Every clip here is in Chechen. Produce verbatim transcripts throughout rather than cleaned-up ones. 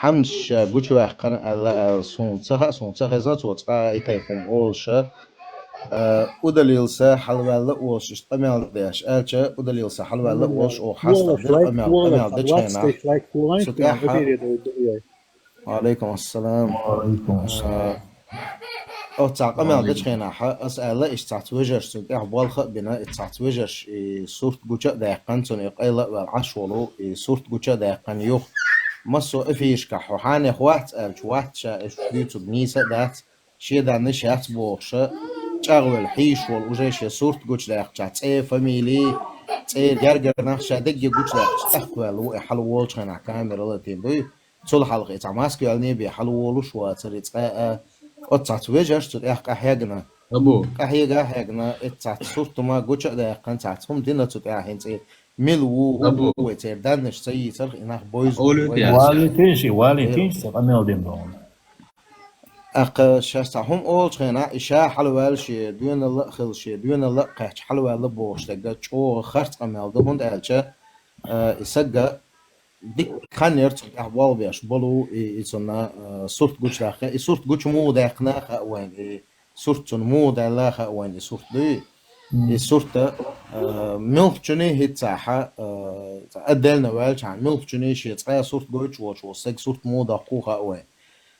хӀамаш гучаваьккхина аьлла, аьлла, суна ца хаьа, суна ца хеза, цо цкъа а и тайпа олуш, а, удалился хьалаваьлла а волуш, иштта къамел деш, аьлча, удалился хьалаваьлла а волуш, оха хьастагӀ дира къамел, къамел дечу хенахь. Цу тӀехь Ва алейкум ассалам. Ва алейкум ассалам. А, оцу цхьа къамел дечу хенахь, ас аьлла, иштта цхьацца вежарш цунна тӀехь болх а бина, и цхьацца вежарш и сурт гуча а даьккхина, цунна и къайла а ваьлла Ӏаш волу, и сурт гуча а даьккхина юха. Массо а эфирашкахь хьо хьенех вац аьлча, вац ша, аш дуьйцург нийса а дац, шен даннаш яц бохуша, чӀагӀвелла хьийзаш волу уже шен сурт гуча даьккхича, цӀе, фамилии, цӀера гергара нах ша дегге гуча даьккхича, тӀаккха ваьлла ву и хьала волчу хенахь камера латийна дуй. Цул хьалха и цхьа маска йоьллий бен хьала волуш вацара и цкъа а, оцу цхьацца вежарш цу тӀехь къахьегна. Абу. Къахьега а хьегна, и цхьацца сурт хӀума гуча а даьккхина, цхьацца хӀума дина цу тӀехь хӀинца и мила ву, хӀун ву вай церан даннаш ца йийцарх и нах бойзу. Олуьйту яц. Валентин ши, Валентин ши ца къамел дина боху. ТӀаккха шаьш цхьа хӀума олучу хенахь, и ша хьалаваьлла шен доьналла а хилла, шен доьналла а кхаьчча хьалаваьлла бохуш дерг чӀогӀа харц къамел ду, хӀунда аьлча, а, и сагга дика хан яра цунна тӀехь болх беш болу, и, и цунна, а, сурт гучу даьккхина. И сурт гучу муха даьккхина а хаьа вайна, и сурт цунна муха даьлла а хаьа вайна, и сурт дуй. И сурта, а, муьлххачунний хӀинццехь, а, отдельно ваьлчахьана, муьлххачунний шен цкъа сурт гойтуш волуш волу саг сурт муха доккху хаьа вайна.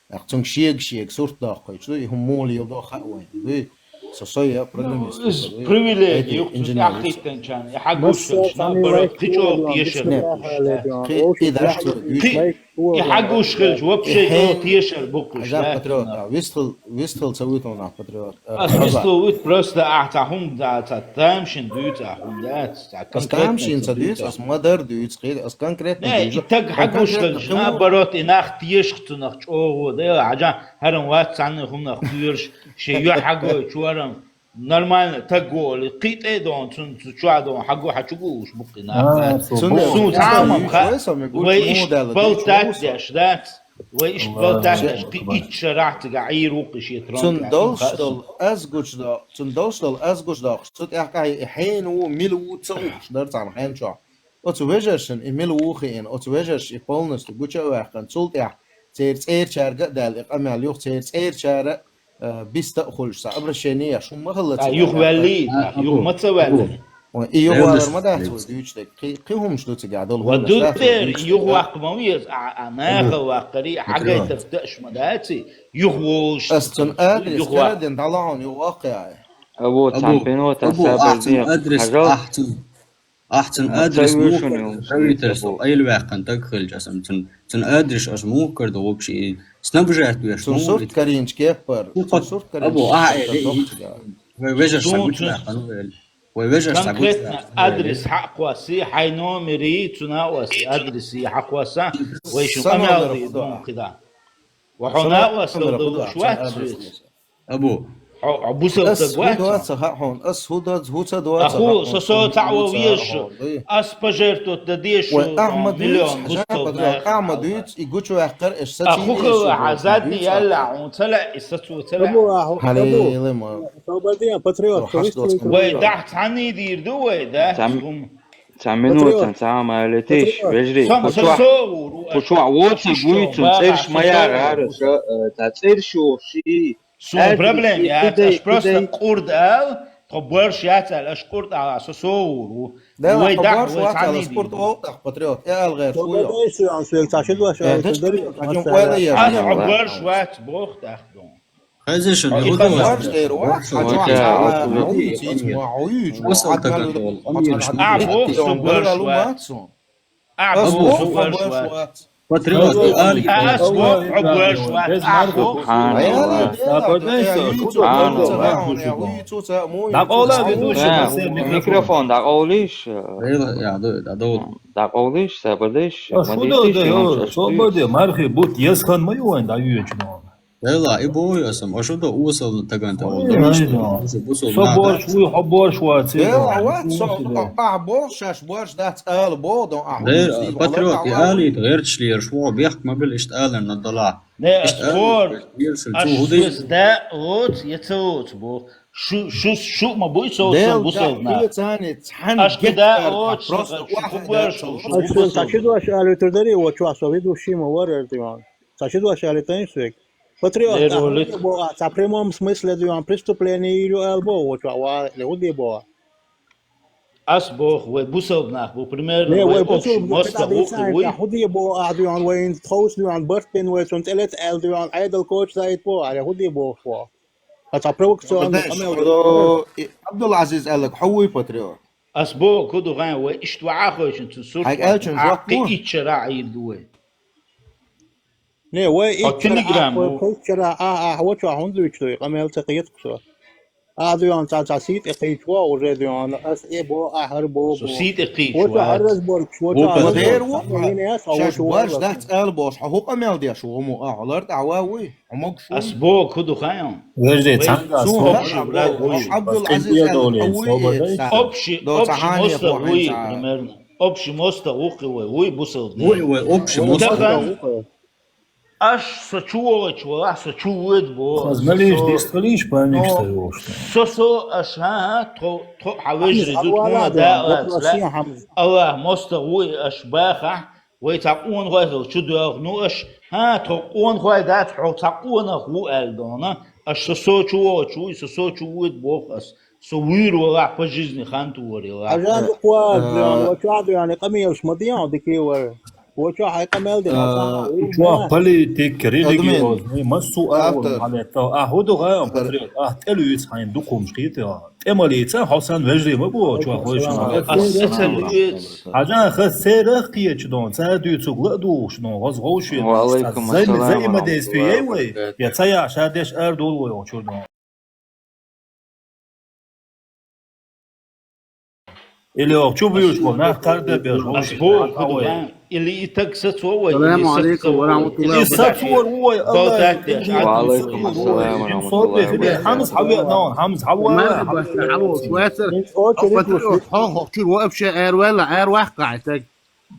ТӀаккха цуьнга шега-шега сурт доккхуьйтуш ду, и хӀума муха леладо хаьа вайна, дуй. Со сой а программист. Ну, иза привилегия ю-кх цу тӀехь хӀиттинчарна, и хьагуш хилча, наоборот, кхин чӀогӀа тешар бу уьш, да? Кхин и дац цо дуьйцу. Кхин и хьагуш хилча, вообще чӀогӀа тешар бу уьш, да? Патриот, а, вистхила, вистхила ца вуьйту нах, патриот. Ас вистхила вуьту, просто ахь цхьа хӀума, цхьа тамашийна дуьйцу ахь хӀума, да? Ас тамашийна ца дуьйцу, ас ма-дарра дуьйцу, кхин, ас конкретно дуьйцу. Не, и таг хьагуш хилча, наоборот, и нах тешах цунах чӀогӀа, да, хьажа, хӀара-м вац цхьанна хӀуманах кхоьруш, шен юьхь хьагой, чу хӀара-м нормально таг ву олий, кхин тӀе а дохна, цунна цу чохь дохна, хьаго хьан чу гуш бу-кх и нах. Цунна цхьа а ма хаьа, вай иштта балтат деш дац, вай иштта балтат деш, кхин итт шарахь цигахь Ӏийр ву-кх и шен трон тӀехь, хӀума хаьа суна. Цунна долуш долу аз гучу доккхуш, цу тӀехь къахье и хьенан ву, мила ву ца хууш дара цхьана хен чохь. Оцу вежаршна и мила ву хиъна, оцу вежарша и полностью гуча а ваьккхина, цул тӀехь церан цӀерачаьрга а даьлла и къамел юха, церан цӀерачара а, биста а хуьлуш, цхьа обращение еш хӀума ма хилла цигахь. Юха ваьллий, юха ма ца ваьллий. И юха валар ма дац вай дуьйцуш дерг. Кхин, кхин хӀумаш ду цигахь долу. Ва ду церан, юха ваккха ма веза, а, а, наха ваккхарий, хьагайтарх даш ма даций, юха волуш. Ас цунна адрес кара дина, дӀалахьа хьуна юха ваккха яй. Абу, цхьана пино тан сабар де, пожалуйста. Ахь цуьнан адрес муха карийта, со къайлаваьккхина таг хилча, аса цуьнан, цуьнан адрес аса муха карадо вообще? Снабжать веш цуьнан сурт карийначу кеппара. Цуьнан сурт карийначу кеппара. Вай вежарш схьагучаваьккхина вай. Вай вежарш схьагучаваьккхина вай. Конкретно адрес хьакхосса, хьайн номерий, цуьнан а оса адресий хьакхосса, вай шун къамел дийр ду хӀума кхидӀа. Ва хьо накъосталла долуш вац веза. Абу. Хьо, хьо бусалба стаг вац? Ас хӀун ца хаьа хьуна? Ас хӀун дац, хӀун ца доцу? Аху, со, со цхьаъ ван везаш шу. Ас пожертвовать дан дезаш шу миллион бусалба нахана. Ахьмад дуьйцу, и гучаваьккхар, аш сацийна. Аху хила, хьан задний яьлла, хьуна ца лаьа, и сацо ца лаьа. Абу, аху, Абу. Патриот, вай дахь цхьанний дийр ду вай, да? Цхьа минута, цхьа ма алитиш, вежарий. Кху чохь, кху чохь воцург вуй, цуьнан цӀераш ма яра, ара, ша, э, цхьа цӀераш йохуш ший. Суна проблема яц, аш просто къурд ал, тхо борш яц ал, аш къурд ал, со совур ву. Вай дахь, вай цхьанний дийр ду. Патриот, э, ал гӀерта ву. Ас хьо борш вац, бох дахь дон. Хеза шуна, и хӀун ду? Ахь боху, со борш вац. Ахь боху, со борш вац. Патриот, али. Ахь боху, хьо борш вац. Ахь боху. Субханаллах. ДӀакъовла, ведущий, микрофон дӀакъовлийша. ДӀакъовлийша, сабардеш. Ас хӀун ду, ас хӀун ду, мархи бут, ес хан ма ю вайн дӀаюьйцу нона. Дела, и боху аса, аша ду осал таган тӀе волу. Со борш вуй, хьо борш вац. Дела, вац, со, ахь боху, шаьш борш дац ала боху, дон ахь. Дела, патриот, и алийта гӀерташ лераш ву, бехк ма била иштта аларна дала. Не, ас бор, ас да лоц, я ца лоц боху. Шу, шу, шу ма буй со, со Дел бусалба нах. Даьла царни цхьана Аш кида гектар, о, а, просто шу, шу охьа хубар, да, шу, шу Аш бусалба. Цхьа ши дош аьлла витар дари, вот чё, со ведущий ма варар, диван. Цхьа ши дош аьлла тайнш век. Патриот, Лер а, ролик. Худо бо, а, цхьа прямом смысле, диван, преступление или эл бо, вот чё, ва, или худо бо. Ас бох, вай бусалба нах бу, примерно, Не, вай вай общий бусалба, мостагӀа кхетаде вукхи цаьрга, вуй. Худо бо, а, диван, вай ин тховс, диван, барт бин вай, цун цӀелец аьл, диван, Ӏедал коча зайт бо, а, худо бо, фо. А цхьа провокационный Бардаш, къамел. Худо, и, Абдулазиз Аллак, хьо вуй патриот? Ас бо, куду гӀайн, вай ишт ва Ӏахойчун цу сурт Хьайг ва. Элчун А, жоп кхи ву? Иччара Ӏийд вай. Не, вай Хьо иччара Telegram а, ву? Вай иччара а, а, вот чё, хьун дуьйч дуй, къамел ца кхетак со. А, дуян, ца, ца, сий тӀе кхийча ва, уже дуян, ас э бо, а, хӀар бо, Со бо. Сий тӀе кхийча Вот чё, ва. ХӀар разборкаш, вот чё, Ву ХӀар патер. разборкаш. Ву, Хьо не яс, а, шаш вот чё, барш вот. Дац аьл бош, хьо хӀу къамел деш, хӀу му, а, хӀу лар тӀа ва вуй, хьо могу шу. Ас бо куду хаям. Вежде Вай цанга цун су хӀобш хӀобш враг вуй. Абдул Азиз Аллак, а вуй, э, ца. Общий, До общий цахьане мостагӀа бо вуй, хьанца. Примерно. Общий мостагӀа вукхи вай, вуй бусалба. Вуй, вай, общий Вуй, мостагӀа. Тахан Аш со чу волчу валахь, со чу воьду боху. Хаза налеш дистхалийша памиш Ну, ца йолуш. Со, со, аш, хӀан, хӀан, тхо, тхо хьан вежарий зуд хӀума даалац, лаьа. Аллах, мостагӀа ву и аш бахахь, вай цхьа къонахой хила чу доьлху. Ну, аш, хӀан, тхо къонахой дац, хьо цхьа къонах ву аьлла дона. Аш со, со чу волчу вуй, со, со чу воьду боху ас. Со вуьйр валахь, по жизни хан ту вар йалахь. Хьажан дукха вара, Э, ва чохь дуьхьа къамелаш ма дехьа, дика вара. Ва чохь хьайн къамел дина, Э, ва чохь Чохь политик, Адамин. Религиозный, массо а Автор. Хьалетта. А хӀу ду гӀайам, Автор. Патриот? А тӀе луьйца хьайн дукхумаш кхийта. ТӀе ма лийца, хьо сан вежарий ма бу, чохь хойшина. Ас ца луьйца. Хьажан хас церах кхечу дон, цара дуьйцург ла а дугӀуш дон, гӀоз гӀовший. Ва алейкум Зай-, ассалам ва взаимодействие рахматуллахи ва яй вай? Баракатух. Я ца яхь, ша деш ара долу вай чур дон. Или ох, чу буьйш бу, нах кхарда беш, Ас боху, кху ду вайн. Или и таг сацо вай, Саламу алейкум ва рахматуллахи ва баракатух. Или сацо вай, Аллах, Ва алейкум ассалам ва рахматуллахи ва баракатух. Хьамз хьаве, нон, хьамз хьаве. Мархи башта хьалволуш вацар. Хьо патриот, хьо хьо чур вообще эр вала, эр ваккхай таг.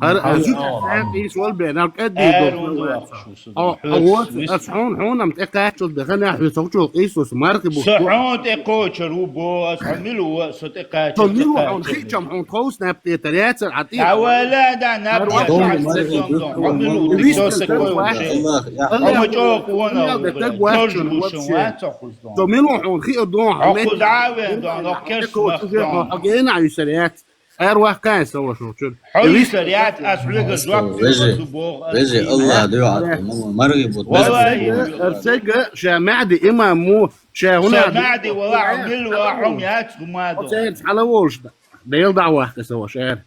ХӀара Хьо, азу хьо, хьо. Къийс вал бе, нал кӀедди Эр дол вал вал вац. Хьо, хьо, Хьо, ас хьун, хьунам тӀе кхаччалц бе, хана хьуьсугчул къийсус, мархи бу. Со хьун тӀе кхочур ву бо, ас хьо мила ву, со тӀе кхаччалц Со мила хьун тӀе кхаччалц. Хи чам хьун тховс наб тӀе таряцар, хьа тӀе. Хьа вала да, наб Хьа тӀе вала. Хьа тӀе. Хьа тӀе. Вист Со тӀе сакой кхой вац. Вац. Аллах, я. Аллах, Хьо ма чӀогӀа къонах ву, бе, таг вац, торж чун бу шун вац. Вац, хьо хуз дон. Со мила хьун хи а дон, Хьо хьа худа мет-, вен дон, хьо керш Хьо мах хи а дон. Хьо гена ю саряц. Эр вахкай савашал чур. Хьо Вист йисар яц, ас хьоьга жоп Вежи, ду боху, ас вежи, дийна. Аллах дуьйхьа, ма-, марги бу, Валлахи, марги бу. Арсега, ша маьхьди имам му, ша хӀуна Ша маьхьди, валлахи, хьо мил ва, хьо м яц, хӀума ду. Оцаьрца хьала волуш да. Дел дӀа вахка саваш, эр.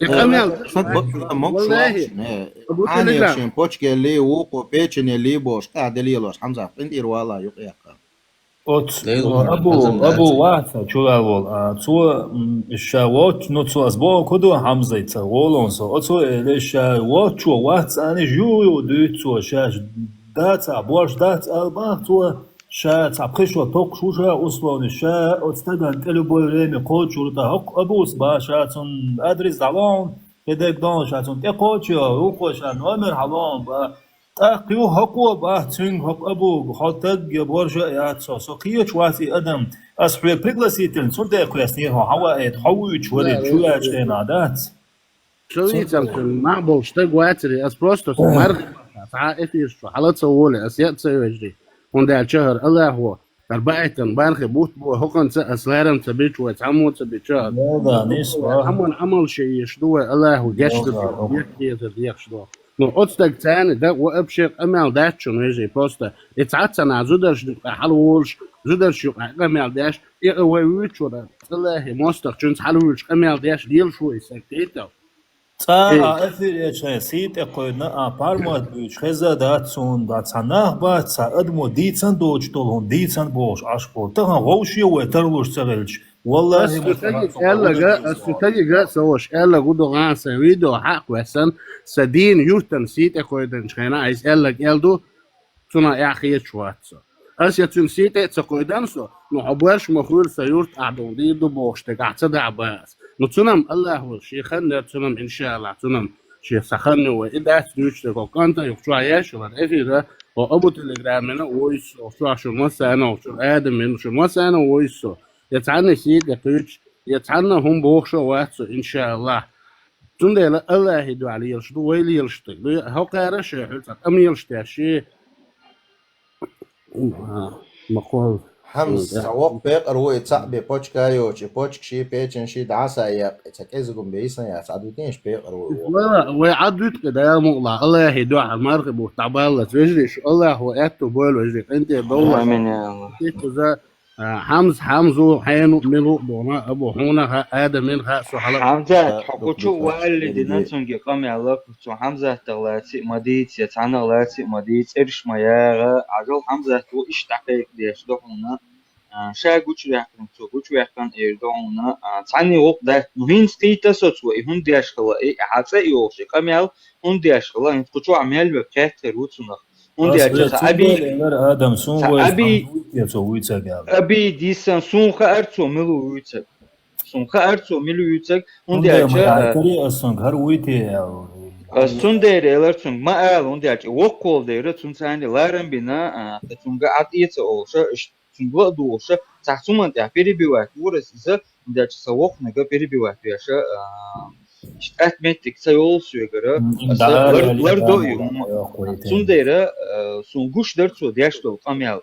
И къамел. Сан бакъда могуш Валлахи. Вахча, не. Абу Хьан Телеграм. Яхшин почкелли, вукхо печенелли бош, къа делелош, Хьамзат, къинтӀера вала юкъ яккха. Оц, Лейла, Абу, Хьамзат, Абу Хьамзат. Ваца, чувал вол. А, цо, м, ша воч, ну, цо аз бо, куду Хьамзайца, волон со. Оцо, э, ле ша воч, чо вац, ани жу, ю, дуьйц цо, ша даца, бош дац, албах, цо, ша ца пхешо токш уша, условно, ша, оц таган тӀе любое время кхочур, та хӀокху Абус ба, ша цун адрес дӀалон, кхидерг дон, ша цун тӀе кхочу, вукхо ша номер хьалон, ба, ТӀаккха юха хӀокхо бац цуьнга, хӀокху Абуга, хьо таг я боржа а яц со, со кхечу вац и адам. Ас хьоьга пригласительница хӀунда кхоьссинера хьо, хьан ваийта, хьо вуьйчу варий, чу яьчу хенахь дац? Ца вийцам цуьнан, мах болуш стаг вацаре, ас просто сан марха, цхьа эфираш чу, хьала ца воле, ас яа ца вежарий. ХӀунда аьлча хӀара Аллахо, хӀара баийтан, бархи бутт бу, хӀокханца ас ларам ца бича вай, цхьаммо ца бича. Да, да, нисва. Аман амал шен еш ду вай, Аллахо гечда, Да, да, да. Дехаш ду. Ну, оцу стаг царна дан вообще къамел дац шуна, вежарий, просто. И цхьацца нах зударшна юкъахь хьалаволуш, зударш юкъахь къамел деш, и а вай вуьйцура, цӀа лахе мостагӀчуьнца хьалавуьлуш къамел деш, лелаш ву и стаг, тӀетал. Цкъа Э. а эфир ечу хьайн сий тӀе кхойдина, а пармат буьйцуш хеза дац суна, да цхьа нах бац, цхьа адамо дийцан доцуш долу хӀума дийцан бохуш Ӏаш болу. Тахана вовше вай тарлуш ца хилча, Валлахи, Ас цу стаге аьллага, ас цу стаге а ца ваша аьллага гу ду гӀан сан видео хьакъ вессан, сан дийна юьртан сий тӀе кхойданчу хенахь, айса аьллага аьлла ду, цунах эхь хеташ вац со. Ас я цуьнан сий тӀе а ца кхойдан со, ну, хьо борш ма хуьлу сан юрт ахь дун дийр ду бохуш дерг ахь ца дахьа бан ас. Ну, цунам Аллахо шен хан нер, цунам, иншааллахь, цунам шен сан хан ю вай. И дац дуьйцуш дерг, хӀокху кӀанта а юха чохь еш, вара эфира, Хьо абу Телеграмена войссо, чохь шуна массарна а, шуна Адамена, шуна массарна а войссо. Я цхьанна сий тӀе кхуьйтуш, я цхьанна хӀума бохуш а вац со, иншааллахь. Цундела Аллахье дуьхьа лелаш ду, вай лелаш стаг ду, хӀокхара а шайн хьуьца къамелаш тешши. Ма кхолла. Хьамза, цхьа воккха пекъар ву и цхьаъ бен почка а йоцуш, и почка ши, печень ши дӀа а са а яккха, и цхьа кӀезигум бен йисна яц, Ӏад витийша пекъар ву и воккха. Вала, вай Ӏад виту кхин, Дала мукъалахь, Аллахье дуьхьа мархи бутт дӀабаллалц, вежарий, шу Аллахьо аьтту бойла, вежарий, къинтӀера довла. Амин, я Аллах. Кхетаза, а, Хьамза, Хьамза ву, хьенан ву, мила ву а дуьйна, абу хьуна хаьа, Адамена хаьа, со хьала. Хьамзат, хьо кху чу валли дина цунга къамел, кху цу Хьамзатах лаций ма дийца, я цхьаннах лаций ма дийца, цӀераш ма яха, Ӏажал Хьамзат ву, иштта дӀакхайкхадеш ду хьуна. А, ша гучуваьккхина, цо гучуваьккхина эр ду хьуна, а, цхьанне гӀуллакх дац. Ну, хӀинца кхийтта со цо, и хӀунда деш хила, и хьан цӀа а йолуш, и къамел хӀунда деш хила, хӀинца кху чохь мел верг кхетта хир ву цунах. ХӀунда аьлча цхьа аби, Адам, суна цхьа вайна аби, хан вуй те цо вуьйцург аьлла. Аби дисан, суна хаьара цо мила ву вуьйцург. Суна хаьара цо мила ву вуьйцург, хӀунда аьлча, а, карий ас цунга хӀара вуй те аьлла. Ас цундела элира цунга ма ала, хӀунда аьлча и воккхаволу дера, цунна царна ларам бина, а, цунга Ӏад эца олуш, иш цунга ла а духуш, цхьа хӀуманна тӀехь перебивать вора ас иза, хӀунда аьлча сан воккханиг перебивать веш, а, иштта атта меттиг ца йолу соьгара, аса лар-, лардо и хӀума. Цундела, а, суна гуш дара цо деш долу къамел.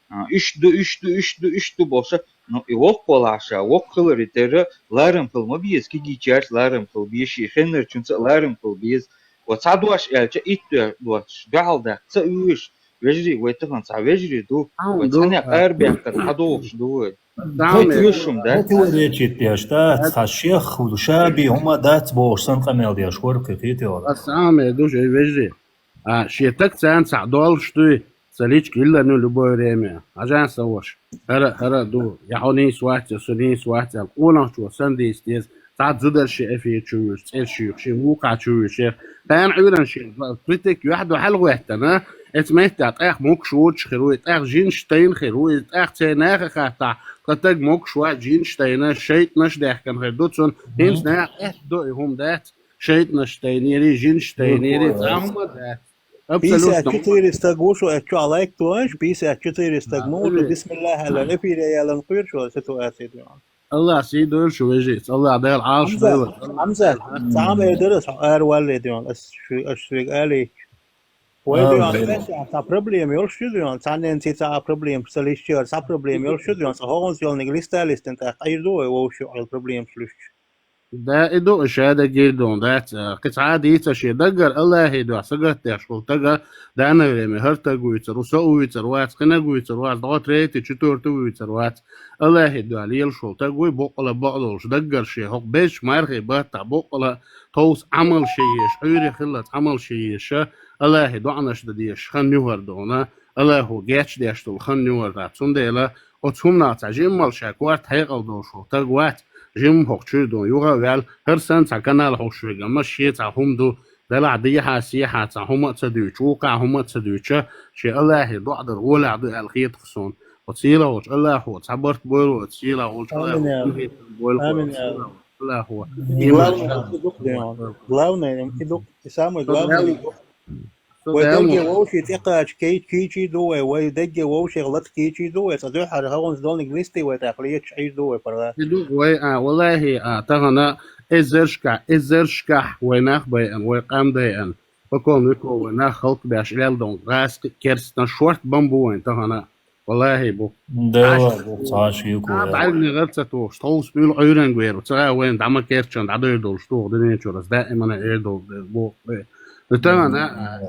А, иштта ду, иштта ду, иштта ду, иштта ду бохуш, ну, и воккхавалахь ша, воккха хиларе терра, ларам хила ма беза, кегийчаьрца ларам хила беза, и хеннарчуьнца а ларам хила беза. Ва цхьа дош аьлча, итт дош, дуьхьал даккха ца оьшу, вежарий, вай тахана цхьа вежарий ду, вай цхьаннех арабаьккхина хьадогӀуш ду вай. Ца хьуна оьшу хӀума дац. Противоречить деш дац, цхьа шех, ша бен хӀума дац бохуш санна къамел деш вара кхин кхетий вара. Аса Ӏамийна ду, эй вежарий. А, шен таг царна цхьаъ долуш дуй, сан личка йиллина ю любое время. Хьажахьа, сан ваша. ХӀара, хӀара а ду, я хьо нийса вац, я со нийса вац аьлла, къонахчо санна дийца деза. Цхьацца зударши эфир чу вуьйцуш, цӀераш юьйхуш, шен вукхахь чу вуьйшех. Тхьайна Ӏуьйранна шен критик юьхь ду хьаьлгӀоьттина, эца меттехь тӀаккха могуш воцуш хир ву, и тӀаккха жинаш тайна хир ву, и тӀаккха церан наха хаттахь, тха таг могуш вац, жинаш тайна, шайтӀанаш даьхкина хир ду цунна. ХӀинца наха аьтто и хӀума дац, шайтӀанаш тайнера, жинаш тайнера, цхьа хӀума а дац. Абсолютно. Пятьдесят четыре стаг ву шу, аьлла чохь лайк тоьш, пятьдесят четыре стаг ма ву шу, бисмиллахӀ аьлла, эфире ялан кхоьру шу ситуаци тӀехь. Аллах сий дойла шу, вежарий, Аллах Дала Ӏалаш дойла. Хьамзат, Хьамзат, цхьа хӀума эр дара ас хьо ара валле дуьйна, ас шу-, ас шуьга алий. Вай дуьйна, цхьа проблема йолуш ю дуьйна, цхьаннен цхьа а проблема, ца лисчера цхьа проблема йолуш ю дуьйна, цхьа хӀокхунца йолниг листа а листина, тӀаккха Ӏийр ду вай вовшах хьол проблемаш луьстуш. Да, и ду, и ша дагийр ду, дац, а, кхин цхьа а дийца шен даггара Аллахье дуьхьа сагатдеш волу тага, данное время хӀара таг вуьйцур ву, со а вуьйцур вац, кхинаг вуьйцур вац, дӀо третий, четвёртый вуьйцур вац. Аллахье дуьхьа лелаш волу таг вуй, боккъала бакъдолуш, даггара шен хӀокху безачу мархи баттахь боккъала товса Ӏамал шен еш, Ӏуьйре хиллалц Ӏамал шен еша, Аллахье доӀанаш дан дезаш хан ю хӀара дуьйна, Аллахьо гечдеш долу хан ю хӀара дац. Цундела оцу хӀуманах цхьа жиммал ша корта хьекъал долуш волу таг вац, жимма хӀокху чуьра дуьйна юха а ваьлла, хӀара санна цхьа канал хьокхуш верг, амма шен цхьа хӀума ду, делахь дехьа, сехьа цхьа хӀума а ца дуьйцу, вукхахь хӀума а ца дуьйцу, шен Аллахье доӀа дар гӀолехь ду аьлла хетах суна. Оцу сийлахь волчу Аллахьо цхьа барт бойла оцу сийлахь волчу Аллахьо. Амин, я Аллах. Аллахьо. Амин, я Аллах. Аллахьо. Главное, и ду-, главное, и ду-, и самое главное, и ду-, Вай дерриге вовшийн тӀекхача кий-, кийчий ду вай, вай дерриге вовшех лата кийчий ду вай, цкъа дуьххьара хӀокхунца долниг листи вай тӀаккха леташ Ӏийр ду вай паргӀат. И ду вай, а, валлахӀи, а, тахана эзаршкахь, эзаршкахь вай нах байъана, вай къам дайъана, покойный вай нах хӀаллакбеш лелла долу гӀазкхи керстанаш шорта бан бу вайн тахана. ВаллахӀи бу. Дела бу, цхьа а шеко яц. БӀаьргане гӀар ца тухуш, тховса муьлхха Ӏуьйранга вер ву, ца гӀа вайна дӀа ма керчан, дӀадевр долуш туху дуьнен чуьра, ас даимана эр долу дела бу. Ну, тахана, а,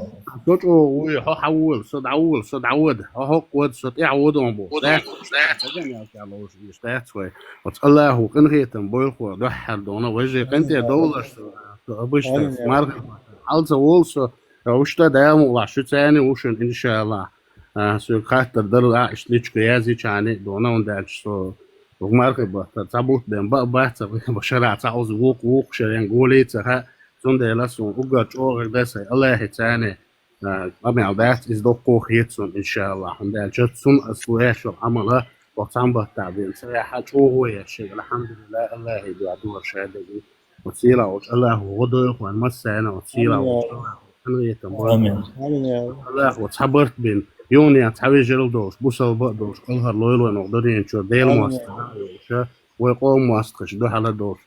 со чӀогӀа вуй, хьо хьан вола, со дӀавола, со дӀавода, хьо хӀокху вода, со тӀаьхьа вода ма бохуш. Дац, дац, дац, дац, ловш ийш дац вай. Оцу Аллахьо къинхетам бойла хьо, дуьххьара дона, вайже къинтӀера довлаш со, со обычно, марха, хьал ца волу со, а, уьш дан Дала мукъалахь, шу царна а ву шуна, иншааллахь. А, соьга хаттар дара, а, иштта личка язйича а, дона, хӀунда аьлча со, мархи баттахь, цхьа бутт бен баа бац, ца бен баа шарахь, цхьа узу вукху, вукху шарен гули ца хаьа, цундела суна уггар чӀогӀа дан сайн Аллахье царна, а, къамел дац, иза доккхо хета суна, иншааллахь. ХӀунда аьлча цунна ас ву эшо Ӏамала, оцу цхьана баттахь бен ца яхьа чӀогӀо еш шега, алхьамдулиллахь, Аллахье дуьхьа дора ша дерг. Оцу сийлахь волчу Аллахьо гӀо дойла вайн массарна, оцу сийлахь волчу Аллахьо. Амин. Амин, я Аллах. Аллахо цхьа барт бина, юханехьа цхьа вежарал долуш, бусалба а долуш, кӀалхар лойла вайн оха дуьнен чуьра Дела моастагӀа а йолуша, вай къоман моастагӀашна дуьхьал а долуш.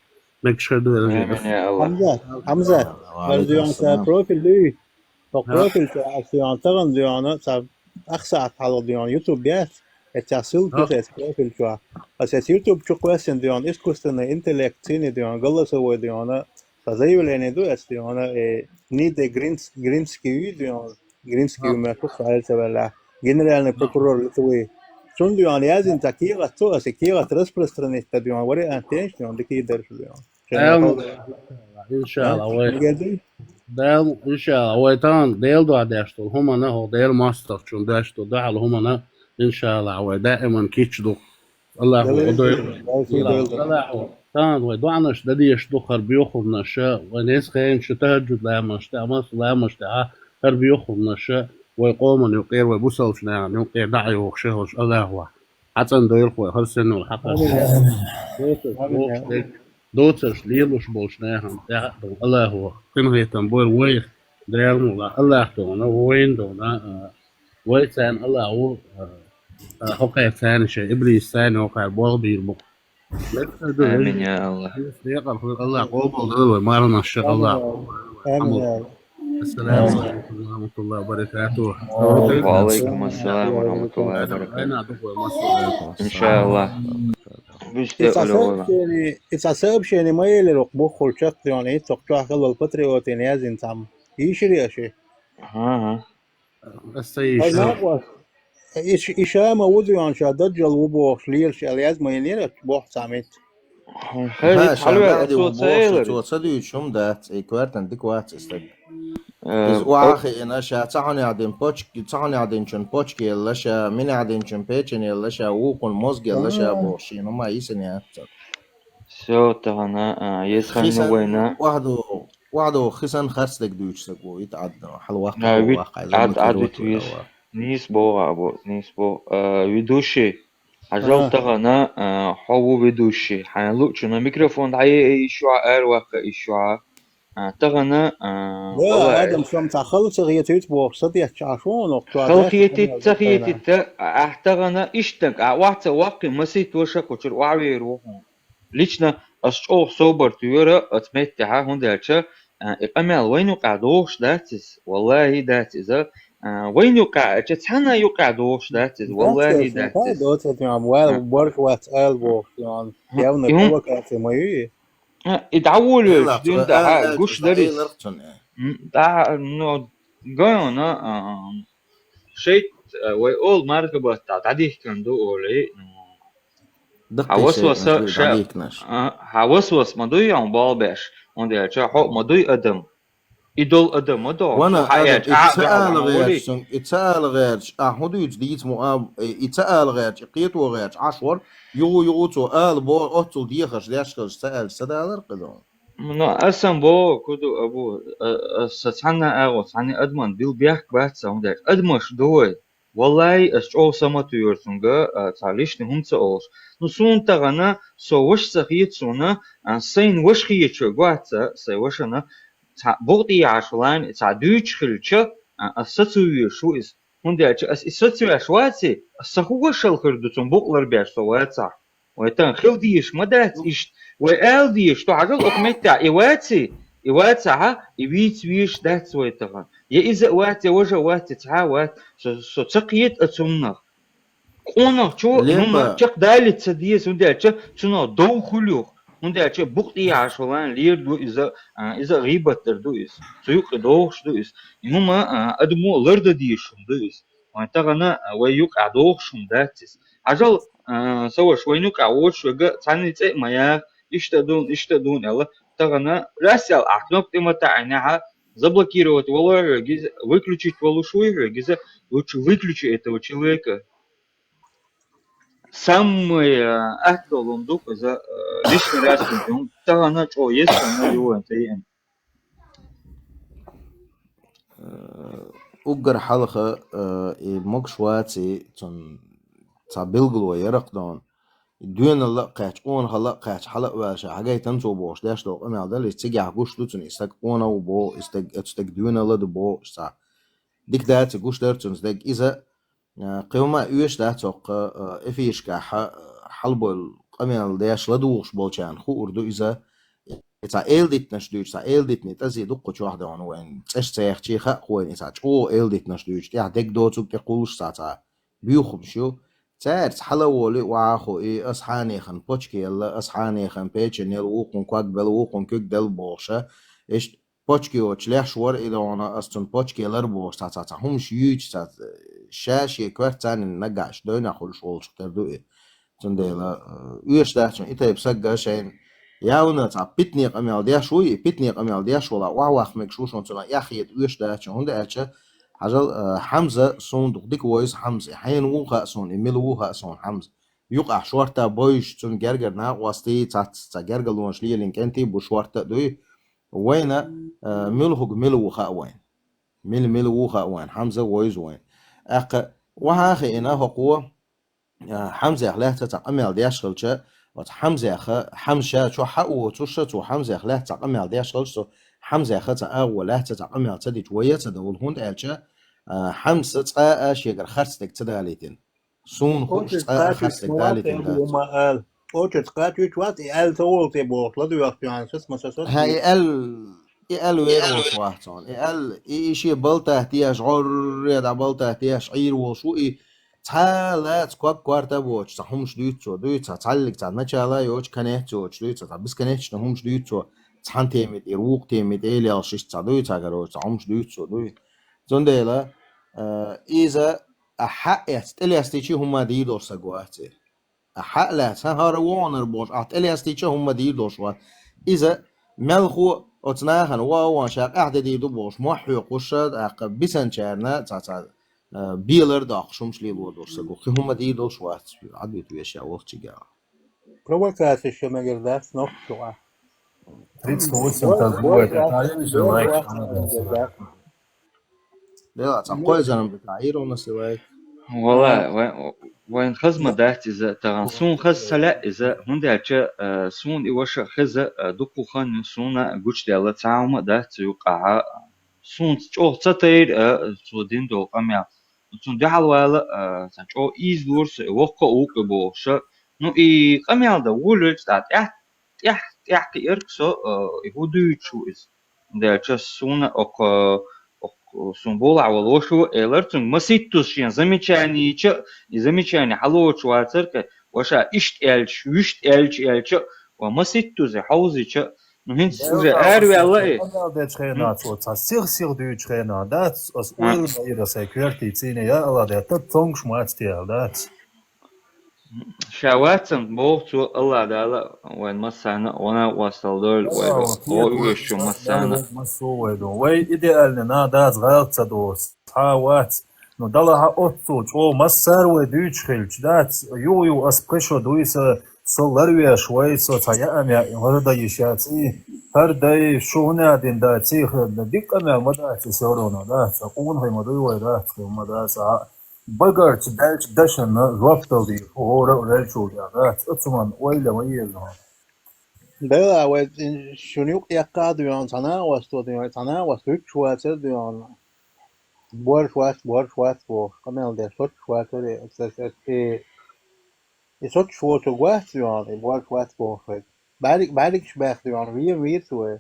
Мегаш хир ду, Элжа. Амин, я Аллах. Хьамзат, Хьамзат, ва алейкум ассалам. Профиль дуй? Хьо профиль чу аса дуьйхьа, тахана дуьйхьа, ца ах сахьат хьалха дуьйхьа, YouTube яц. Эццехь ссылка ю эс профиль чохь. Аса эс YouTube чу кхоьссина дуьйхьа, искусственный интеллект, цуьнан дуьйхьа, голосовой дуьйхьа, сан заявление ду эс дуьйхьа, э, Ниде Гринс-, Гринский ю дуьйхьа, Гринский ю моьтту ца аьлла ца ваьлла. Генеральный прокурор Литвы. Цунна дуьйхьа яздина цхьа кехат цо, аса кехат распространить дан дуьйхьа, вариант тенаш дуьйхьа, дика йийр шу дуьйхьа. Дала, иншалла, вай. Дала, иншалла, вай тахана Дела дуьхьа деш долу хӀуманна, хӀокху Делан мостагӀчунна деш долу дуьхьал хӀуманна, иншалла, вай даиман кийча ду. Аллахо гӀо дойла. Аллахо, тахана вай доӀанаш дан дезаш ду хӀара боьхурнаша, вай неса хенаш тахаджуд ламазаш тӀехь, массо ламазаш тӀехь хӀара боьхурнаша, вай къоман юкъера, вай бусалба нахана юкъера дӀа а йохуш, Аллахо хьацӀандойла вай хӀара сенал хьакхаш. Амин. Амин. Доцурш, доцурш лелош болчу нахана тӀехь а ду Аллахо къинхетам бойла вайх, Дала мукъ лахь, Аллах дуьйна, вайна дуьйна, а, вай царна Аллахо, а, а, хӀокхара царна шайн иблис царна хӀокхара болх бийр бу. Амин, я Аллах. Декъал хуьлда, Аллах къобалдойла вай марханаш, Аллах. Амин, я Аллах. Ассаламу алейкум ва рахматуллахи ва баракатух. Ва алейкум ассалам ва рахматуллахи ва баракатух. Иншаллах. Вуьшта оьлу вала. И цхьа сообщение ма елира оха буххула чекхдоьхна, и цхьа чохь хилла патриотийн яздина цхьамма. Йийшира аша? Ага. Аса ца йийшира. Ай, накъост. И ш-, и ша ма ву дуьйхьа, ша даджал ву бохуш лелаш аьлла язма йинера, боху цхьа митта. Хьайна ша хьалаваьлла, Махьди ву бохуш, цо ца дуьйцуш хӀума дац, и коьртана дика вац и стаг. Э, иза охьа а хиъна, ша цхьа хьунех дина почк-, цхьа хьунех динчун почка елла ша, минех динчун печень елла ша, вукхун мозга елла ша бохуш, шена хӀума йисина яц цо. Всё, тахана, а, еза хан вайна. Охьадо, охьадо хисан харцдерг дуьйцу стаг ву, ит Ӏад, хьала ваккха, а, вит ваккха, Ӏад, Ӏад вит вийр. Нийса боху, а, бо, нийса боху. А, ведущий, хьажал тахана, а, хьо ву ведущий. Хьайна луучунна микрофон дӀае а йиш ю хьан, ара ваккха йиш ю хьан. А, тахана, а, валлахӀи. Адам, сом цхьа хала ца хетуьйту боху, сатетташ Ӏаш ву хьуна, хала хетийта, ца хетийта, ахь тахана иштанг, ахь охьа ца ваккхий, масийтта ваша кхучуьра охьавер ву хьуна. Лично ас чӀогӀа собар туьйхира оцу меттехьа, хӀунда аьлча, а, и къамел вайна юкъахь догӀуш дац иза, валлахӀи дац иза, а, вайна юкъахь аьлча, цхьанна юкъахь догӀуш дац иза, валлахӀи дац иза. Доцург, борш вац ала бохуш, явна провокация ма ю и. А, и дӀаволавелча дуьйна тӀехь гуш дара иза. М, тӀаккха, ну, гайона, а, шайтӀа, а, вай олу мархабатта дӀадихкина ду олий, ну, хьан васваса ша-, а, хьан васвас ма дуй хьуна болх беш, хӀунда аьлча хьо а ма дуй адам. И долу адам ма до. Вана, хьан адам, аьлча, и ца ала гӀерташ, и ца ала гӀерташ, ахь хӀун дуьйцу дийца мо а, и ца ала гӀерташ, и кхето гӀерташ Ӏаш вара, юху-юху цо ала боху, оццул дехарш деш хилча ца аьлча, ца далар кхидо. Ну, аса-м боху, ку ду, Абу, а, аса цхьанна агӀо, цхьанна адаман дила бехк бац сан, хӀунда аьлча адамаш ду вай. ВаллахӀи, аса чӀогӀа са ма туьйхира цуьнга, а, цхьа лишний хӀума ца олуш. Ну, суна тахана, со ваша ца хета суна, а, сайна ваша хеташ верг вац аса, сайн вашана, цхьа букъ тӀехьа Ӏаш валахь, цхьа дуьйцуш хилча, а, аса сацо везаш ву иза. ХӀунда аьлча аса и сацо веш ваций, аса сан хӀун вашал хир ду, цунна букъ ларбеш со вацахь. Вай тахана хила дезаш ма дац иштта. Вай ала дезаш ду, хьажал, оцу меттехь и ваций, и вацахьа, и вийца везаш дац вай тахана. Я иза а вац, я важа а вац, я цхьа а вац, со, со ца кхета а цунах. Къонахчо хӀума чекхдалийта ца деза, хӀунда аьлча цунах дов хуьлу юха. ХӀунда аьлча букъ тӀехьа Ӏаш валахь лер ду иза, а, иза а гӀийбат дар ду иза. Цу юкъе догӀуш ду иза. И хӀума, а, адамо лардан дезаш хӀума ду иза. Вайн тахана, а, вай юкъахь догӀуш хӀума дац иза. Хьажал, а, сан ваша, вайн юкъахь воцуш верг цхьанний цӀе а ма яха, иштта а дуна, иштта а дуна аьлла. Тахана раз аьлла ахь кнопка тӀе ма таӀийнехьа, заблокировать волу хьоьга иза, выключить волуш вуй хьоьга иза, лучше выключи этого человека. Самое, а, атта долу хӀума ду иза, а, лишний раз хӀума ду. Тахана чӀогӀа еза хӀума ю вайн тӀе еана. Э, уггар хьалха, э, и могуш ваций, цунна цхьа билгало яра-кх дуьйна. доьналла а кхаьчча, къонахалла а кхаьчча, хьала а ваьлча, хьагайтина цо бохуш деш долу къамел дала, иза цигахь гуш ду цунна, и стаг къонах ву боху, и стаг, оцу стага доьналла ду боху, цхьа дика дац, гуш дара цунна стаг. Иза, а, кхин хӀума оьшуш дац хӀокху, а, эфирашкахь, а, хьалабевлла къамел деш ладугӀуш болчарна хуур ду иза. И цхьа эладитанаш дуьйцу, цхьа эладитанийн тӀазе дуккха чохь даьхьна вайн цӀеш ца яхчий хаьа вайна, и цхьа чӀогӀа эладитанаш дуьйцу, тӀехь дегдоцург тӀе кхуллуш цхьа, цхьа буьйхамаш ю. Цаьрца хьала а волий, охьа а хо, и ас хьанехана почка елла, ас хьанехана печень елла, вукхунна ког белла, вукхунна куьг делла бохуша, иштта почка йоцуш леш вара и догӀуна, ас цунна почка еллара бохуш, цхьа, цхьа, цхьа хӀумаш юьйцу, цхьа, ша шен коьртаца наггахь иштта дойнах хуьлуш волчух тера ду и. Цундела, э, оьшуш дац шуна и тайпа сагга шайна. Явна цхьа питане къамел деш вуй, и питане къамел деш вала, охьаваккха мегаш ву шуна, цунах эхь хета оьшуш дац шуна. ХӀунда аьлча, хьажал, э, Хьамза суна дукха дика войза Хьамза. И хьенан ву хаьа суна, и мила ву хаьа суна Хьамза. Юкъахь шортта бойуш, цунна гергара накъостий, цхьацца цхьа гергарлонаш лелийна кӀентий бу шортта а дуй. Вайна, э, муьлхарг мила ву хаьа вайна. Мила, мила ву хаьа вайна, Хьамза войза вайна. ТӀаккха охьа а хиъна хӀокхо, а, Хьамзех лаьцна цхьа къамел деш хилча, оцу Хьамзеха, Хьамза ша чохь а воцуш, цо Хьамзех лаьцна цхьа къамел деш хилча, цо Хьамзеха цхьа агӀо лаьцна цхьа къамел ца дича, вай а ца довла, хӀунда аьлча, а, Хьамзас цкъа а шегара харц дерг ца далийтина. Суна хууш, цкъа а харц дерг далийтина дац. Очередь кхача вич вац, и аьлла ца волу те бохуш, ладоьгӀуш ю хьан сас ма сас. Хьа, и аьлла, и аьлла вер волуш вац хьуна. И аьлла, и, и шен балтахь деш, гӀорре дӀа балтахь деш, Ӏийр волуш ву и. Цхьа лаца ког корта а боцуш, цхьа хӀумаш дуьйцу цо, дуй, цхьа цхьаллиг, цхьа начала йоцуш, конец йоцуш, дуй, цхьа, цхьа бесконечно хӀумаш дуьйцу цо, цхьана теми тӀера, вукху теми тӀе, эла ялш иштта цхьа, дуй, цхьа, короче, цхьа хӀумаш дуьйцу цо, дуй. Цундела, э, иза а хьаъ эцна, тӀелестичи хӀумма дийр долуш саг вац и. А хьаъ лаьцна, хӀара вогӀунар бохуш, ахь тӀелестича хӀумма дийр долуш вац. Иза мелхо оцу нахана вогӀа ван ша къаьхьа де дийр ду бохуш, мохь хьоькхуш, тӀаккха бисанчарна цхьа, цхьа, э, белар доккхуш хӀумаш лелор долуш саг ву. Кхин хӀумма дийр долуш вац, Ӏадвита вешан вахчигахь. Провокацеш ша мегар дац, нохчо а. Тридцать восемь так будет, это один же лайк. Дела, цхьа кхойзарам битахь, Ӏийр ву насилайт. Вала, вай-, вайн хаза ма дац иза тахана. Суна хаза ца лаьа иза, хӀунда аьлча, а, суна и ваша хеза, а, дукха хан ю, суна гучудаьлла цхьа хӀума а дац цу юкъахьа. Суна чӀогӀа ца тайра, а, цо дина долу къамел. Цунна дуьхьал вала, а, сан чӀогӀа ийзалора со, и воккха а вукъа бохуша. Ну, и къамел дан вуьйлуьйту тӀехь, тӀехь, тӀехь кхиарг со, а, и хӀун дуьйцуш ву иза. Делча суна окху, окху суна болахь волу ваша ву, элар цуьнга маситтуз шен замечаниеча, и замечание хьалоцуш вацара кхе, ваша иштта аьлча, вуьшта аьлча, аьлча, ва маситтуз и хьовзича, ну, хӀинца уже араваьлла и. Къамел дечу хенахь цо, цхьа сих-сих дуьйцучу хенахь, дац, ас ойла ма йира сайн коьртий цийна, я Алла, де, тат цонгуш мац тел, дац. Ша вацам, боху цо, Алла Дала вайн массарна а вана а вастал дойла, вай о уьш ю массарна. Массо вай ду. Вай идеальный на дац, гӀалат ца доцу. Цхьа вац. Ну, далахьа оццул чӀогӀа массара вай дуьйцуш хилча, дац, югӀу-югӀу ас пхи шо дуй, са, со ларвеш вай, со цхьа яа меа, хӀара дай йиш яц и, хӀара дай, шу хӀуна дина дац и, хӀара дай, дика къамел ма дац и, всё равно, дац, ца къонахий ма дуй вай, дац, кхин ма дац, а, багарчу даьлчу дашана жоп дала дийр, хӀора а веллачул тӀехь, дац, оцу хӀуманна ойла ма еза. Дела, вай шуна юкъ яккха а дуьйхьна, цхьа накъост а дуьйхьна, цхьа накъост вуьтуш вацара дуьйхьна. Борш вац, борш вац бохуш, къамел деш, соцуш вацара, и, и, и, и соцуш воцург вац дуьйхьна, и борш вац бохуш вай. БӀаьрг-, бӀаьргаш баьхна дуьйхьна, вен вийр цо вай.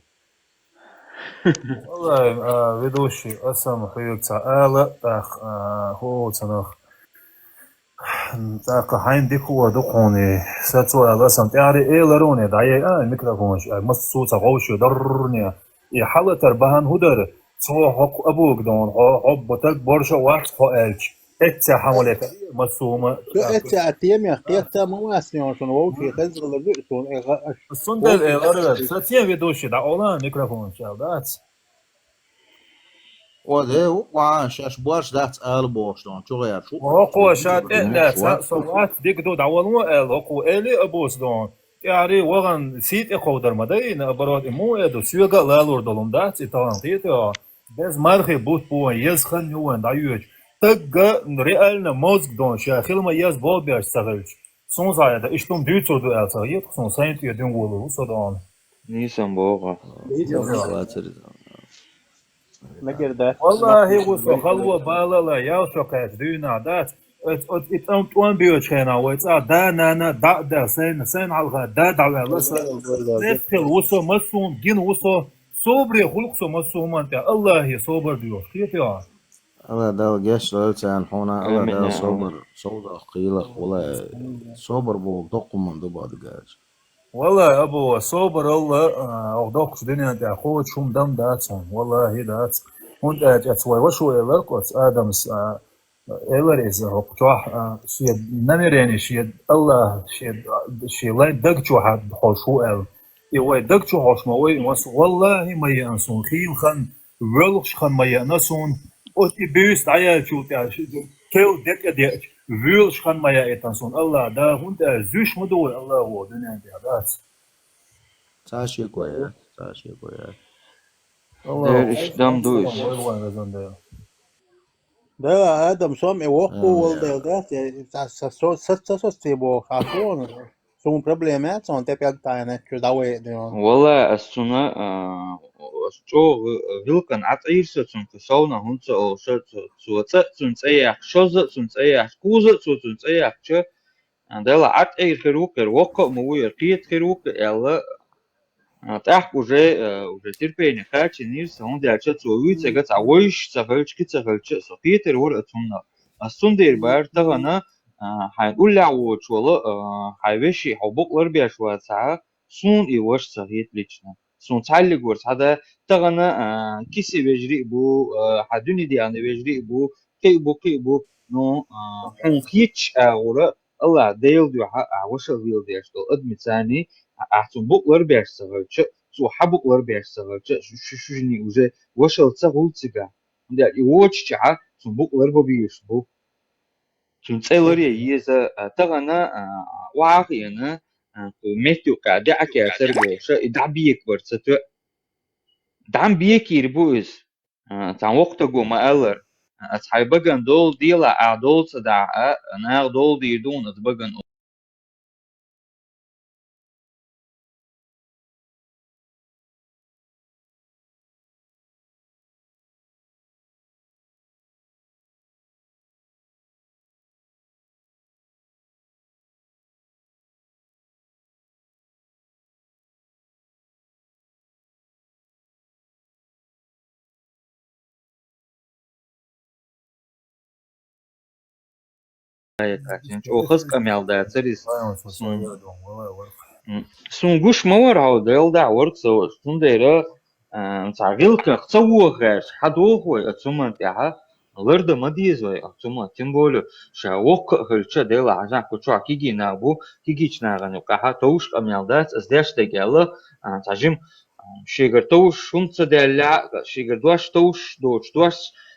Валлай, а, ведущий, аса-м хьоьга цхьа ала, тӀаккха, а, хӀо цунах. ТӀаккха хьайна дика хӀума ду кхуьне. Са цо аьлла, сан тӀаьхьаре элар уьне, дӀаяй а микрофонаш, а, массо а цхьа гӀовшо даррне. И хьалатар бахьана хӀун дара? Цо хӀокху абуг дона, хьо, хьо батаг борша вац хьо аьлча. Эццехь хьан вале, массо а ма. Шу эццехь а темех кхетта ма вац, шуна вовший хезалар ду, суна э, га-, аш. Сунда элар, са цен ведущий, дӀа ола микрофонаш аьлла дац. О, де, ву, ван, шаьш борш дац ала бохуш дон, чу гӀераш ву. ХӀокхо ша тӀе а лаьцна, со вац дика ду, дӀавала вон аьлла, хӀокхо эли а бус дон. ТӀаьхьаре вахана сий тӀе кховдар ма дайна, наоборот, и муха э ду, соьга а лалур долу дац, и тахана кхета, без мархи бутт бу вайн, еза хан ю вайн дӀайоьдуш. Тагга реально мозг дон, ша хила ма еза болх беш ца хилча. Сун заяда, иштум дуьйцур ду аьлла ца хеташ, сун сайн тӀе дуьнго лур ву со дона. Нийсам боху. Нийсам боху. Мегар дац. Валлахи, ву со халва балала, ял шо кхаьча дуьйна дац. Оц, оц, и тӀом, тӀом боьчу хенахь вай цӀа да, нана, да, да, сайна, сайна хьалха да, дӀаваьлла са. Нефтхила ву со массун, гина ву со, собаре хуьлу со массо хӀуманна тӀехь, Аллахе собар доьхуш, кхетий хьо? Алла Дала гечдойла царна хьуна, Алла Дала собар, совдоккху кхелах вала, собар боху доккха хӀуманна ду боху дагахь. Валлахи, Абу, собар Алла, а, оха доккхачу дуьнен тӀехь кхочуш хӀума дам дац хьуна, валлахи, дац. ХӀунда аьлча аьлла вай вашо элар оцу Адамас, а, элар иза хӀокху чохь, а, шен намерение, шен Аллах, шен, шен лайн даг чу хьа-, хьош ву аьлла. И вай даг чу хьош ма вай, валлахи, ма еана суна хийла хан, воьлхуш хан ма еана суна, оцу и буьйса дӀаяьллачул тӀаьхьа, кел декъа деача, воьлуш хан ма яийтина суна, Аллах, да, хӀунда аьлча зуьйш ма ду вай, Аллах, ву дуьнен тӀехь дац. Цхьа шеко яц, цхьа шеко яц. Дера, иштта дам ду иза. Да, Адам, со ма и воккхо волу дела дац, я, са, са, со, са, са, со, сте боху, ша суна, суна проблема яц, он тӀе пӀелг тайна, чу дӀавайа, да. Валла, ас цунна, а, ас чӀогӀа гӀиллакхана Ӏа тӀаийра со цунна, кху совна хӀунда ца олуш, цо, цо цӀа а цунна цӀе яьккхича, шозза а цунна цӀе яьккхича, кхузза а цо цунна цӀе яьккхича, а, Дала Ӏа тӀаийра хир ву, хир воккха а ма ву, яра кхета хир ву, аьлла, а, тӀаккха уже, а, уже терпение кхачийнера сан, хӀунда аьлча цо вуьйцург цхьа вайша ца хилча, кхин ца хилча, со кхетар вара ас цунна. Ас цундела бара тахана, а, хьайн уллехь воцуш волу, а, хьайн вешин хьо букъ ларбеш вацахь, суна и ваша ца хета лично. Суна цхьаьллиг вара цхьа да, тахана, а, кисе вежарий а бу, а, хьан дуьне деана вежарий а бу, кхин а бу, кхин а бу. Ну, а, хьуна хеташ агӀора, Аллах Делан дуьхьа, а, ваша леладеш долу адамца, а, ахь цунна букъ ларбеш ца хилча, цо хьан букъ ларбеш ца хилча, шу, шу, шу жиний уже вашалла ца хуьлу цигахь. ХӀунда аьлча и воцучохь цунна букъ ларбан безаш бу. Цуьнан цӀе ларъян еза, а, тахана, а, охьа а хиъна, а, кху метта юккъехь дӀа а кецара бохуш, и дӀа бека бара ца тоьа. ДӀа-м бекийр бу иза. А, цхьана воккхачо ма-аллара, ас хьайн багана дола делахь, ахь дола ца дахь а, наха дола дийр ду хьуна аса багана. Ай, кхаччалц чӀогӀа хаза къамел дацара иза. Суна гуш ма вара хьо, Делан дуьхьа вара со, цундела, а, цхьа гӀиллакхах ца вохарш, хьан доху вай оцу хӀуманна тӀехь, лардан ма деза вай оцу хӀуманна, тем более, ша воккха а хилча, Делан хьажахь кху чохь кегий нах бу, кегийчу нахана юккъехь товш къамел дац, ас деш дерг аьлла, а, цхьа жима Шегара товш хӀума ца даьллехь а, шегара дош товш доцуш дош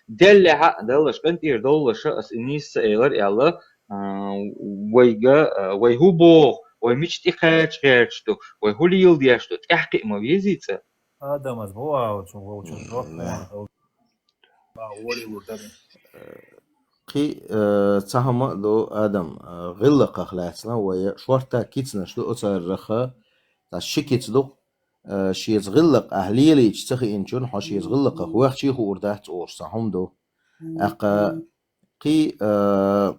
даьллехь а, Далла аша къинтӀера довлалаш, аса и нийса ца элира аьлла, а, вайга, а, вай хӀун боху, вай мича тӀекхача гӀерташ ду, вай хӀун леладеш ду, тӀаьхьакхиа ма везий цкъа. Адамас бу а, вовчун, вовчун, Кхин, э, цхьа хӀума а ду, Адам, э, гӀиллакхах лаьцна вай шорта кицанаш ду, оцарах, цхьа ши кица ду, э, шеца гӀиллакх ахь лелийча ца хиъначунна, хьо шеца гӀиллакхах вехчий хуур дац олуш цхьа хӀума ду. ТӀаккха кхин, э,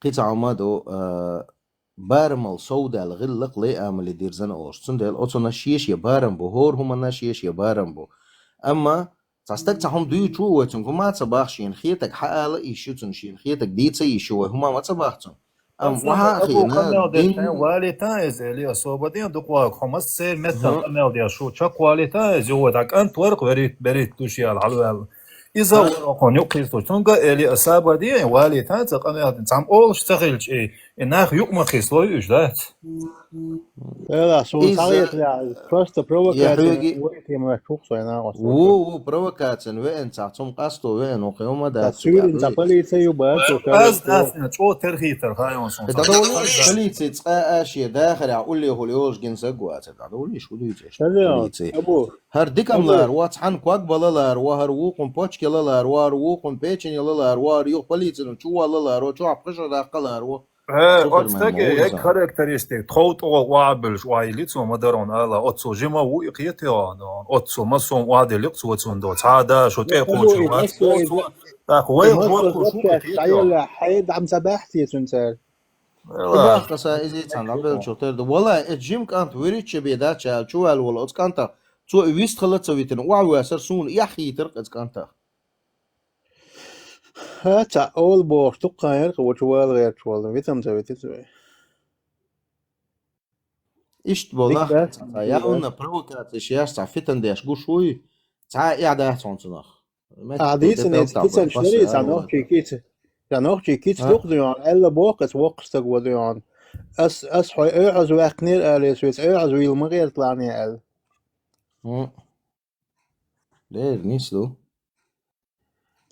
кхин цхьа хӀума а ду, э, барамал совдаьлла гӀиллакх лай амале дирзина олуш. Цундела оцунна шен-шен барам бу, хӀора хӀуманна шен-шен барам бу. Амма цхьа стаг цхьа хӀума дуьйцучу вай цуьнга хӀума а ца боху, шена хетаг хьаала а йиш ю цунна, шена хетаг дийца а йиш ю, вай хӀума а ма ца боху цунна. Амма ваха а хиъна, къамел деш дин хьайн валийтан иза, эли особо ден дукъ вагу, хьо массеран меттан къамел деш, шу чекхвалийтан иза, юха дӀа кӀант варх верит, берит душ яла хьалваьлла. Иза вара окхунна юккъе хӀиттош, цуьнга эли особо ден, валийтан цхьа къамел ден, цхьамма олуш ца хилча, и, и нах юкъ ма хислой уьш, дац? Эла, суна Иза схьаэцалехь, просто я провокацина хьоьги ваийтина моьттуш ву-кх со и накъост. Ву, ву, провокацина веана цхьа, цунна къасто веана ву-кх, хӀума Цхьа дац цуьйрина цхьа цигахь. Полици ю бац, Аз дац, чӀогӀа терхийтар хаьий суна. ХӀета довлийша полици цкъа а шен дахарехь уллехула йолуш гина саг вац, хӀета довлийша, хӀун дуьйцу аша? Полици. Абу. ХӀара дикам Абу. Лара вац, хьан ког бала лара ва, хӀара вукхун почки лалара ва, хӀара вукхун печени лалара ва, хӀара юха полицина чу вала лара ва, чохь пхи шо даккха лара ва. Э, оцу стаге яг характеристик, тхов тӀо охьабеллаш охьайилли цо, ма дарра ала, оццул жима ву и кхетий хьуна, оццул массо а охьаделли цо цунна до. Цхьа а да, шу тӀе кхочуш вац, цо, тӀаккха вай гӀорхо шу кхетий хьуна. Хьай дӀа ма ца баьхьтий цунна цара. Ала. Бахка са иза цхьана дӀабеллачух тера ду. Валлай, э, жим кӀант виричча бе дац аьлла, чу ваьлла волу оцу кӀантах. Цо и вистхила ца витина, охьавоьссар суна, эхь хийтар-кх оцу кӀантах. Ха, цхьа ола бохуш, дуккха яра-кх вачу вала гӀерташ волу, витам ца витира вай. Иштта болу нах, цхьа яхӀунна провокацеш еш, цхьа фитан деш гуш вуй, цхьа а эхь дац хьуна цунах. А, дийцина, эца кицанаш ларий, цхьа нохчий кица. Цхьа нохчий кица дукха дуй хьуна, аьлла боху, аса воккхаш стаг ву дуй хьуна. Ас, ас хьой оьхьаз ваьккхинера, ала ас веца оьхьаз вийла ма гӀерта лаьний аьлла. Дера нис ду.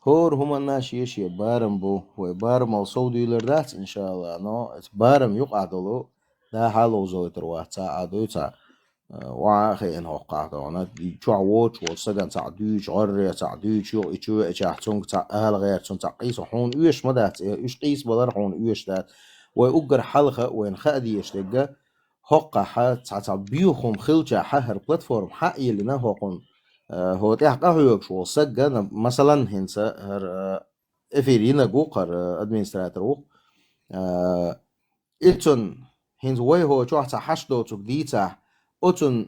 ХӀора хӀуманна шен-шен барам бу. Вай барамал сов дуьйлар дац, иншаалла, но эца барам юкъахь долу дахьа ловзойтур вац, цхьа а дуй цхьа, э, охьа а хиъна хӀокхахь дохьуна, чохь воцуш волу стагана цхьаъ дуьйцу, гӀорре цхьаъ дуьйцу, юха и чу веачахь цуьнга цхьаъ ала гӀерта, цунна цхьаъ къийса, хьуна оьшуш ма дац, э, уьш къийса балар хьуна оьшуш дац. Вай уггар хьалха, вайна хаа дезаш дерг, хӀокхахь цхьа-цхьа боьха хӀума хилчахьа, хӀара платформа хьа а йиллина хӀокхунна, э, хӀо тӀехь къахьоьгуш волу стаг, на-, масалан, хӀинца хӀара, э, эфир йинарг ву-кх хӀара, э, администратор ву-кх. Э, и цунна хӀинца вай хӀо чохь цхьа хьашт доцург дийцахь, оцунна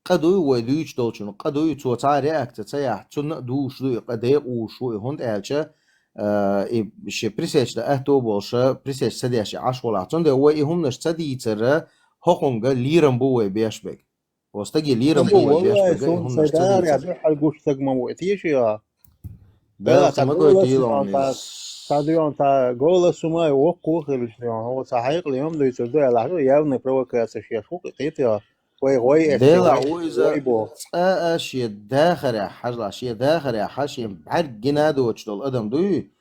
къа дуй, вай дуьйцуш долчунна къа дуй, цо цхьа а реакция ца яхь, цунна а дузуш ду и къа, декъа вузуш ву и, хӀунда аьлча, а, и шен пресеча дан аьтто болуша, пресеча ца деш и Ӏаш волахь. Цундела вай и хӀуманаш ца дийцара, хӀокхуьнга лерам бу вай беш берг. Вай стаге лерам бу вай беш берг, и хӀуманаш ца дийцара. Дуьхьал гуш стаг ма ву, теший а? Дала ца ма гойтийла хьуна иза. Цхьа дуьйхьа, цхьа голос хӀума а воккха ву хилча дуьйхьа. Хьо цхьа хьекъале хӀума дуьйцур ду аьлла, хьажа, явный провокация шеш ву кхетий а. Вай гӀой эшча, делахь ву иза, цкъа а шен дахарехь, хьажалахь, шен дахарехь, шен бӀаьрг гина а доцуш долу адам дуй,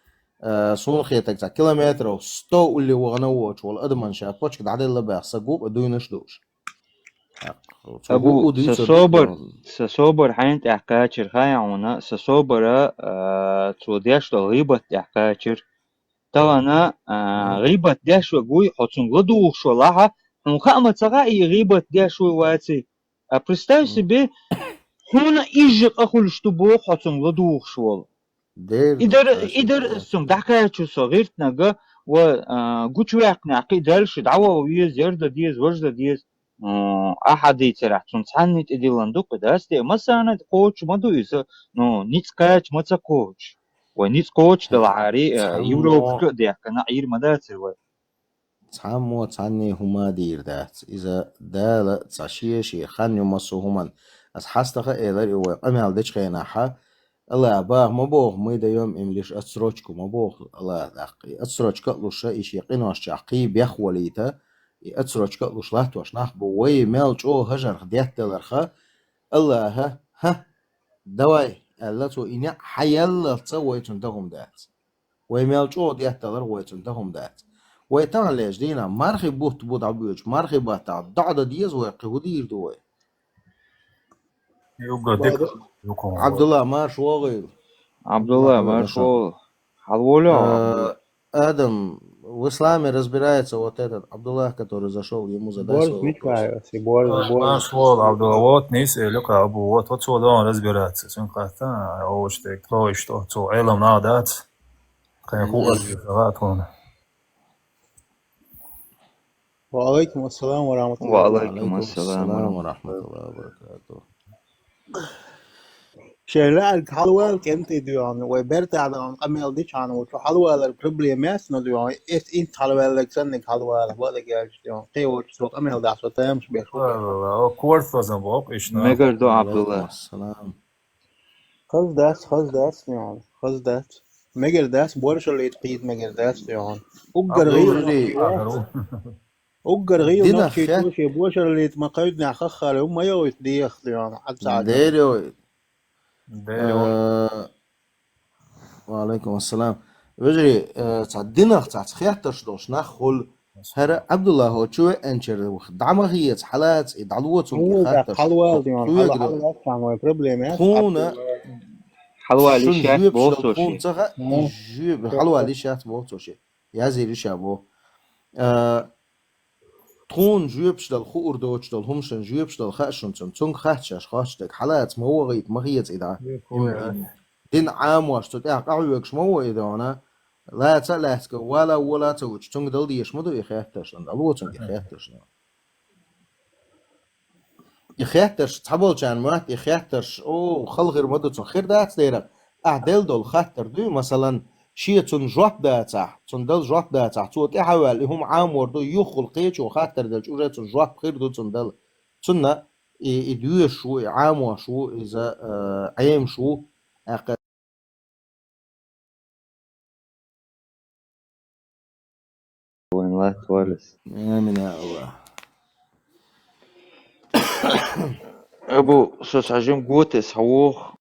а, суна хетарг цхьа километров сто улле вахана а воцуш волу адаман ша почка дӀаделла баьхна стаг ву-кх и дуйнаш а дууш. Абу, сан собар, сан собар хьайна тӀехь кхачира, хаьий хьуна, сан собара, а, цо деш долу гӀийбат тӀехь кхачира. Тахана, а, гӀийбат деш верг вуй, хьо цунга ладугӀуш валахьа, хьуна хаа ма ца хаьа и гӀийбат деш вуй ваций. А представь себе, хьуна иза къа хуьлуш ду боху хьо цунга ладугӀуш волу. И дара, и дара ас цунга дӀакхачо со гӀиртнага, ва, а, гучуваьккхинехь кхин а даьлла шу дӀаваха веза, яра дан деза, важа дан деза. М, ахьа дийцарехь, цунна цхьанний тӀедиллина ду-кх и, дац те, массарна а кхочуш ма ду иза, ну, ницкъ кхача ма ца кхочуш. Вай ницкъ кхочуш далахьарий, а, Европашка а дехкана, Ӏийр ма дацара вай. Цхьаммо цхьанний хӀума а дийр дац. Иза Дала цхьа шен-шен хан ю массо а хӀуманна. Ас хьастаха а элира и вай къамел дечу хенахьа, Алла баха ма боху, мы даём им лишь отсрочку, ма боху Алла даккха. И отсрочка а луша, и шен къиношчохь кхий бехвалийта, и отсрочка а луш латтош нах бу. Вай мел чӀогӀа хӀажарх детталарха, Аллаха, хӀа, давай, аьлла цо, и неӀ хьаяллалца вай цунна дан хӀума дац. Вай мел чӀогӀа детталарх вай цунна дан хӀума дац. Вай таханлерчу дийнахь мархи бутт бу дӀабоьдуш, мархи баттахь доӀа дан деза вай, кхин хӀун дийр ду вай? Юга дика. Ӏабдулла, марша вогӀийла. Ӏабдулла, марша вогӀийла. Хьалаволаве, Ӏабдулла. Адам, в исламе разбирается вот этот Абдуллах, который зашёл, ему задай свой вопрос. Борз Микаил, си борз, борз. Марша вогӀийла, Ӏабдулла, вот нийса элира-кх Абу, вот, вот цо догӀу разбираться. Цуьнан хаттар, а, оцу тӀе, кто и что, цо Ӏелам нах дац. Кхин хӀун ас виса гӀа тхуна. Ва алайкум ассалам ва рахматуллахи ва баракатух. Ва алайкум ассалам ва рахматуллахи ва баракатух. Шен лаьа хьалавала кӀентий дуьйхьана, вай бертахь дахана къамел дичхьана, ву цу хьалавалар проблема яц но дуьйхьана, эс инт хьалаваьлларг санниг хьалавала, валаг яьлча дуьйхьана, кхин волчу цо къамел дахь со тамаш беш ву. Ва, ва, ва, корт вазан боху, ишна. Мегар ду, Абдулла. Хаза дац, хаза дац, дуьйхьана, хаза дац. Мегар дац, боршаллита кхийта мегар дац, дуьйхьана. Уггар гӀийла нохчий. Уггар гӀийла нохчий шен бошараллита ма кхайдинехь хаххара хӀума ма йовйта дехах дуьйхьана, Ӏад ца Ӏад. Дера йовйта. Дера йовйта. Э, ва алайкум ассалам. Вежарий, э, цхьа динах цхьацца хеттарш долуш нах хуьлу. ХӀара Ӏабдулла хӀо чу веанчара дӀа ма хеца, хьалаца и дӀало цунна и хаттарш. Хьалавала дуьйхьана, хьалавала, хьалавала, цхьа вайн проблема яц. Тхуна хьалавала йиш яц боху цо шен. Тхуна ца хаьа, и жоьпа хьалавала йиш яц боху цо шен. Язйийр ю ша боху. А, тхуна жоьпаш дала хуур доцуш долу хӀума шайн жоьпаш дала хаа шуна цунна. Цуьнга хаьттича хоцчу дерг хьалаца ма вахийта, ма хеза и дӀа. Дин Ӏамош цу тӀехь къахьоьгуш ма ву и дона. Лаца а лаьцка, вала а вола а ца вучу, цуьнга дала дезаш ма ду и хеттарш, дӀало цуьнга и хеттарш. И хеттарш, цхьаболчарна моьтту, и хеттарш, о, хала хир ма ду цунна. Хир дац дера, ахь делла долу хаттар дуй, масалан, шен цунна жоп дацахь, цунна дала жоп дацахь, цо тӀаьхьаваьлла, и хӀума Ӏамор ду, юххул кхечо хаттар делча, уже цунна жоп хир ду цунна дала. Цунна и, и доьшуш ву, и Ӏамош ву, иза, э, Ӏемаш ву, аьккха Вайн латтаваллас. Амин, я Аллах. Абу, со схьажим гота, схьавогӀу,